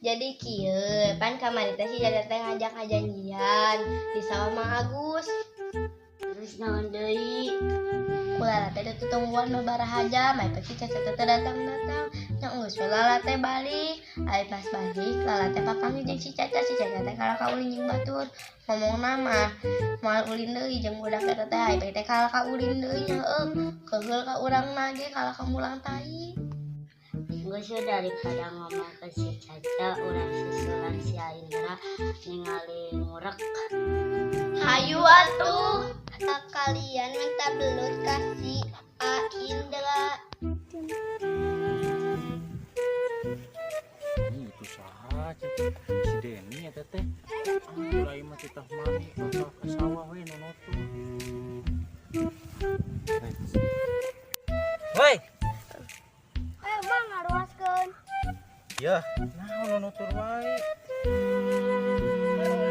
Jadi kieu, pan kamari teh si Caca teh ngajak ngajanjian di sawah Mang Agus. Terus naon deui? Ku Lala teh ditungguan babaraha jam, ari si Caca teh datang-datang. Nya geus we Lala teh balik. Ari pas balik, Lala teh papanggih jeung si Caca, si Caca teh kalah ka ulin jeung batur. Ngomongna mah moal ulin deui jeung budak eta teh, ari teh kalah ka ulin deui nya heueuh. Keheul ka urangna ge kalah ka mulang tai. Geus we daripada ngomong ke si Caca, urang susulan si Indra ningali ngurek. Hayu atuh. Kalian minta belut ka si A Indra. Ini itu saha si Deni eta teh. Ah, mah titah mami ka sawah we nunutur. Woi. Ayo Mang ngaruaskeun. Ya, naon nunutur wae.